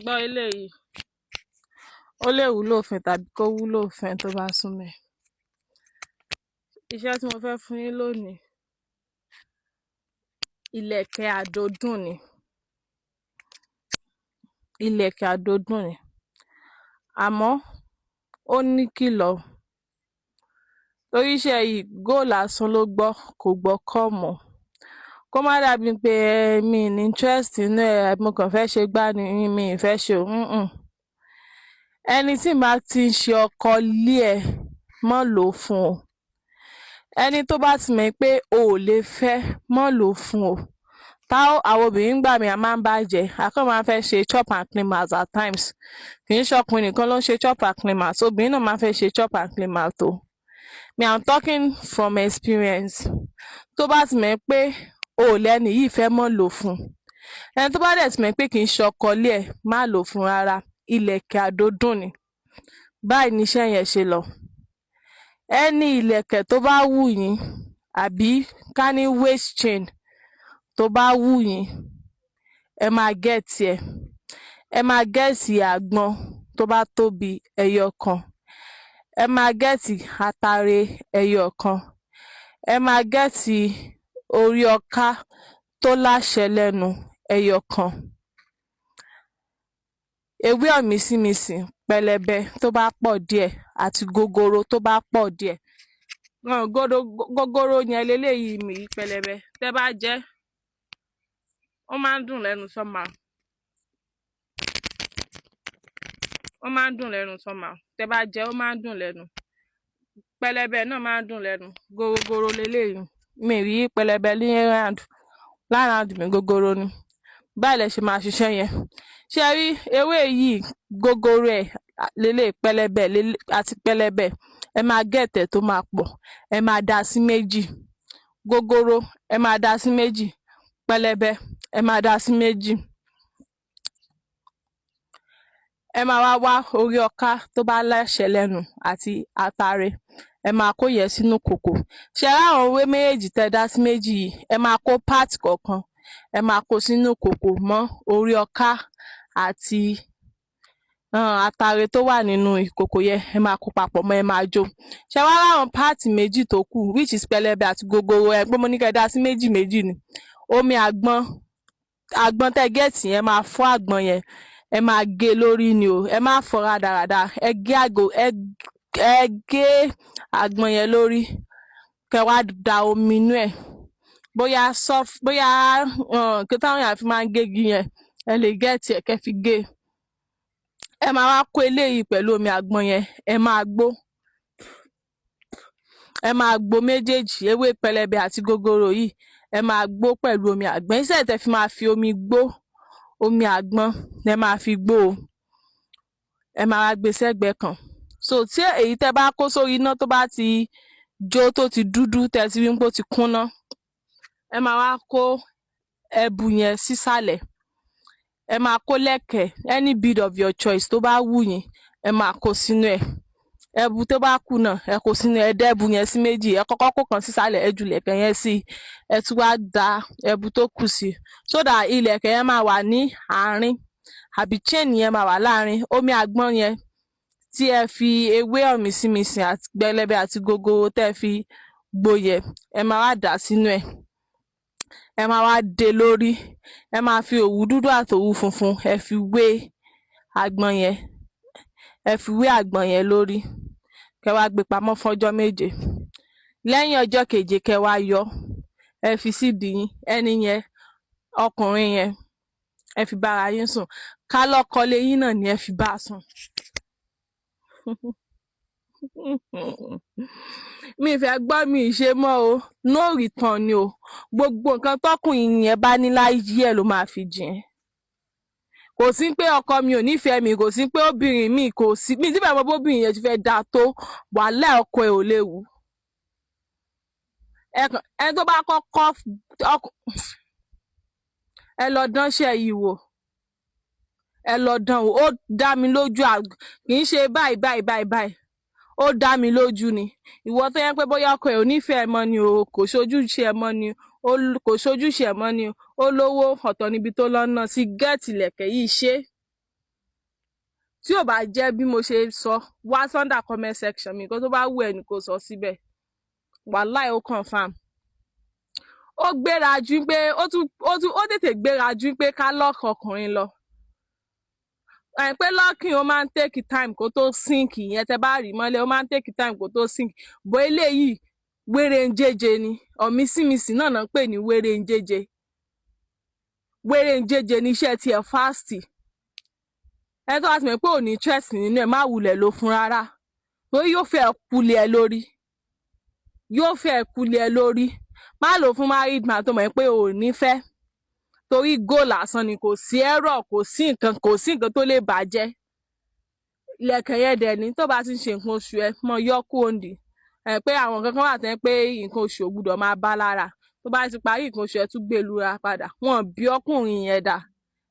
Gbọ́ eléyìí, ó lè wúlò fún ẹ tàbí kó wúlò fún ẹni tó bá súnmọ́ ẹ. Iṣẹ́ tí mo fẹ́ fún yín lónìí, ìlẹ̀kẹ̀ àdódùn ni. Ìlẹ̀kẹ̀ àdódùn ni, àmọ́ ó níkìlọ̀ o, torí iṣẹ́ yìí, go lásán ló gbọ́, kò gbọ́ come o. Kó má dàbíi pé mi ì ní interest nínú ẹ̀, mo kàn fẹ́ ṣe gbá ni, mi ì fẹ́ ṣe o. Ẹni tí ì bá ti ń ṣe ọkọ ilé ẹ, má lò ó fún o. Ẹni tó bá ti mọ̀ pé o ò lè fẹ́, má lò ó fún o. Àwọn obìnrin ńgbà míì, a máa ń bàjẹ́, a kàn máa ń fẹ́ ṣe chop and clean mouth at times. Kì í ṣe ọkùnrin nìkan ló ń ṣe chop and clean mouth, obìnrin náà máa ń fẹ́ ṣe chop and clean mouth o. Me, I'm talking from experience. Tó bá ti mọ̀ pé o ò lẹ́ni yìí fẹ́, má lò ó fún. Ẹni tó bá dẹ̀ ti mọ̀ pé kì í ṣe ọkọ ilé ẹ̀, má lò ó fún rárá. Ìlẹ̀kẹ̀ àdódùn ni. Báyìí niṣẹ́ yẹn ṣe lọ. Any ìlẹ̀kẹ̀ tó bá wù yín, àbí ká ní waist chain tó bá wù yín, ẹ máa get ẹ̀. Ẹ máa get àgbọn tó bá tóbi ẹyọ kan, ẹ máa get atare ẹyọ kan, ẹ máa get orí ọká tó láṣẹ lẹ́nu ẹyọ kan, ewé ọ̀mísínminsìn pẹlẹbẹ tó bá pọ̀ díẹ̀ àti gogoro tó bá pọ̀ díẹ̀. Gogoro yẹn leléyìí pẹlẹbẹ. Tẹ́ bá jẹ ẹ́, ó máa ń dùn lẹ́nu somehow. Ó máa ń dùn lẹ́nu somehow. Tẹ́ bá jẹ ẹ́, ó máa ń dùn lẹ́nu. Pẹlẹbẹ náà máa ń dùn lẹ́nu. Gogoro leléyìí. Mi ì rí pẹlẹbẹ ní round láround mi, gogoro ni. Báyìí lẹ ṣe máa ṣiṣẹ́ yẹn. Ṣé ẹ rí ewé yìí, gogoro ẹ̀ leléyìí, pẹlẹbẹ àti pẹlẹbẹ, ẹ máa get ẹ̀ tó máa pọ̀, ẹ máa dá sí méjì. Gogoro, ẹ máa dá sí méjì. Pẹlẹbẹ, ẹ máa dá sí méjì. Ẹ máa wá wá orí ọká tó bá láṣẹ lẹ́nu àti atare, ẹ máa kó yẹn sínú ìkòkò. Ṣé ẹ rí àwọn ewé méjèèjì tẹ́ ẹ dá sí méjì yìí, ẹ máa kó part kọ̀ọ̀kan, ẹ máa kó sínú ìkòkò mọ́ orí ọká àti atare tó wà nínú ìkòkò yẹn. Ẹ máa kó papọ̀ mọ́, ẹ máa jó. Ṣé wá rí àwọn part méjì tó kù, which is pẹlẹbẹ àti gogoro, ẹ pé mo ní kẹ́ ẹ dá sí méjì méjì ni. Omi àgbọn, àgbọn tẹ́ get yẹn, ẹ máa fọ́ àgbọn yẹn, ẹ máa gé e lórí ni o. Ẹ má fọ́ rádaràda. Ẹ gé àgò, ẹ gé àgbọn yẹn lórí, kẹ́ wá da omi inú ẹ̀, bóyá soft, bóyá nǹkan táwọn èèyàn fi máa ń gégi yẹn, ẹ lè get ẹ̀ kẹ́ fi gé e. Ẹ máa wá kó eléyìí pẹ̀lú omi àgbọn yẹn, ẹ máa gbó, ẹ máa gbo méjèèjì, ewé pẹlẹbẹ àti gogoro yìí, ẹ máa gbó pẹ̀lú omi àgbọn. Instead tẹ́ fi máa fi omi gbó, omi àgbọn lẹ máa fi gbó o. Ẹ máa wá gbé sẹ́gbẹ̀ẹ́ kan. So tí èyí tẹ́ bá kó sórí iná, tó bá ti jó, tó ti dúdú, tẹ́ ti rí pé ó ti kúnná, ẹ máa wá kó ẹbu yẹn sísàlẹ̀. Ẹ máa kó lẹ̀kẹ̀, any bead of your choice tó bá wù yín, ẹ máa kó sínú ẹ̀. Ẹbu tó bá kù náà, ẹ kó sínú ẹ. Dá ẹbu yẹn sí méjì. Ẹ kọ́kọ́ kó kan sísàlẹ̀, ẹ ju ìlẹ̀kẹ̀ yẹn sí, ẹ tún wá da ẹbu tó kù sí, so that ìlẹ̀kẹ̀ yẹn máa wà ní àárín, àbí chain yẹn máa wà láàárín. Omi àgbọn yẹn tí ẹ fi ewé ọ̀mísínminsìn àti pẹlẹbẹ àti gogoro tẹ́ ẹ fi gbó yẹn, ẹ máa wá dà á sínú ẹ̀. Ẹ máa wá dé lórí. Ẹ máa fi òwú dúdú àti òwú funfun, ẹ fi wé àgbọn yẹn, ẹ fi wé àgbọn yẹn lórí. Kẹ́ wá gbé pamọ́ fún ọjọ́ 7. Lẹ́yìn ọjọ́ keje, kẹ́ wá yọ, ẹ fi sídìí yín. Ẹni yẹn, ọkùnrin yẹn, ẹ fi bára yín sùn. Ká lọ́kọ lé yín náà ni ẹ fi bá a sùn. Mi ì fẹ́ gbọ́, mi ì ṣe mọ́ o. No return ni o. Gbogbo nǹkan tọkùnrin yẹn bá ní láyé ẹ̀ ló máa fi jìn ẹ́. Kò sí pé ọkọ mi ò nífẹ̀ẹ́ mi, kò sí pé obìnrin mi kò sí mi tí bẹ́ẹ̀ mọ bóbìnrin yẹn ti fẹ́ dáa tó, wàhálà, ọkọ ẹ̀ ò léwu. Ẹni tó bá kọ́kọ́ ẹ lọ dánṣẹ́ yìí wò, ẹ lọ dán wò. Ó dá mi lójú, kì í ṣe báyìí báyìí báyìí báyìí, ó dá mi lójú ni. Ìwọ tó yẹ pé bóyá ọkọ ẹ̀ ò nífẹ̀ẹ́ mọ́ ni o, kò ṣojúṣe ẹ̀ mọ́ ni o, kò ṣojúṣe ẹ̀ mọ́ ni o, ó lówó ọ̀tọ̀ níbi tó lọ́nà sí, get ìlẹ̀kẹ̀ yìí ṣe. Tí ò bá jẹ́ bí mo ṣe sọ, wá under comment section mi, nǹkan tó bá wù ẹ́ ni kó sọ síbẹ̀. Wàláì, ó confirm. Ó gbéra ju pé ó tún ó tètè gbéra ju pé ká lock ọkùnrin lọ ẹ̀ pé locking, ó máa ń take time kó tó sink. Ìyẹn tẹ́ bá rí mọ́lẹ̀, ó máa ń take time kó tó sink bó. Eléyìí, wéré ń jẹjẹ ni. Ọ̀mísìmísì náà náà ń pè ní wéré ń jẹjẹ. Wéré ń jẹjẹ ní iṣẹ́ tiẹ̀ fast. Ẹni tó bá ti mọ̀ pé ò ní interest nínú ẹ̀, má wulẹ̀ ló fún rárá, torí yóò fẹ́ kulẹ̀ ẹ lórí, yóò fẹ́ kulẹ̀ ẹ lórí. Má lò fún married man tó mọ̀ pé ò ní fẹ́, torí go lásán ni, kò sí error, kò sí nǹkan, kò sí nǹkan tó lè bàjẹ́. Ilẹ̀kẹ̀ yẹn dẹ̀ ní, tó bá ti ń ṣe nǹkan oṣù ẹ, mọ yọ kúrò ǹdí ẹ pé àwọn nǹkan kan wà tẹ́ pé nǹkan oṣù ò gbúdọ̀ máa bá lára. Tó bá ti parí nǹkan oṣù ẹ, tún gbé lura padà. Wọn bí ọkùnrin yẹn dà,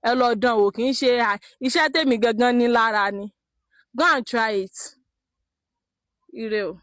ẹ lọ dán wò. Kì í ṣe iṣẹ́ tèmi gangan ní lára ni. Go and try it. Ire o.